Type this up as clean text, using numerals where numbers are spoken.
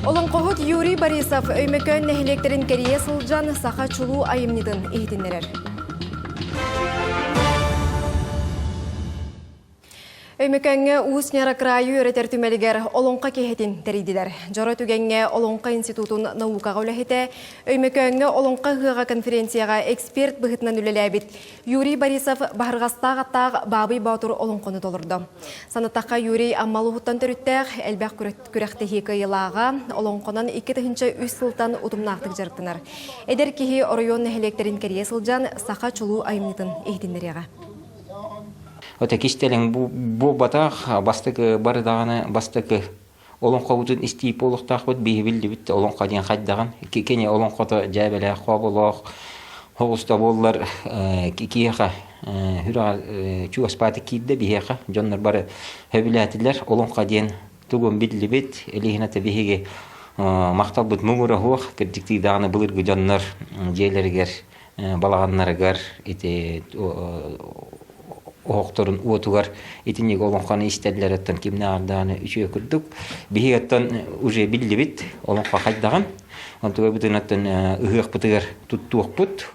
Олоҥхоһут Юрий Борисов Өймөкөөн нэһилиэктэрин кэрийэ сылдьан саха чулуу айымньытын иһитиннэрэр. Өймөкөөҥҥө Уус Ньара кыраайы үөрэтэр түмэлигэр Олоҥхо киэһэтин тэрийдилэр. Дьоро түгэҥҥэ Олоҥхо институтун наукаҕа үлэһитэ, Өймөкөөҥҥө Олоҥхо ыһыаҕа конференцияҕа эксперт быһыытынан үлэлээбит Юрий Борисов Баһырҕастаах аттаах Баабый Боотур олоҥхону толордо. Санаттахха, Юрий Амма улууһуттан төрүттээх, элбэх күрэхтэһии кыайыылааҕа, олоҥхонон 2003 сылтан утумнаахтык дьарыктанар. Эдэр киһи оройуон нэһилиэктэрин кэрийэ сылдьан, саха чулуу айымньытын иһитиннэриэҕэ. Ота кистэлэҥ буолбатах, бастакы бары даҕаны бастакы олоҥхобутун истии буолуохтаахпыт, биһи биллибит олоҥхо диэн хайдаҕын. Кини олоҥхото дьээбэлээх, хооболоох, оҕуста буоллар киһиэхэ сүрэҕэ чугаспаатык киирдэ биһиэхэ. Дьоннор бары сөбүлээтилэр. Олоҥхо диэн тугун биллибит, илиһинэтэ биһиги махталбыт муҥура суох, кырдьыктыы даҕаны былыргы дьоннор дьиэлэригэр балаҕаннарыгар ити оһохторун уотугар итинник олоҥхону истэллэр оттон кимнээҕэр даҕаны үчүгэй курдук биһиги оттон уже биллибит олоҥхо хайдаҕын онтугабытын оттон ыһыахпытыгар туттуохпут.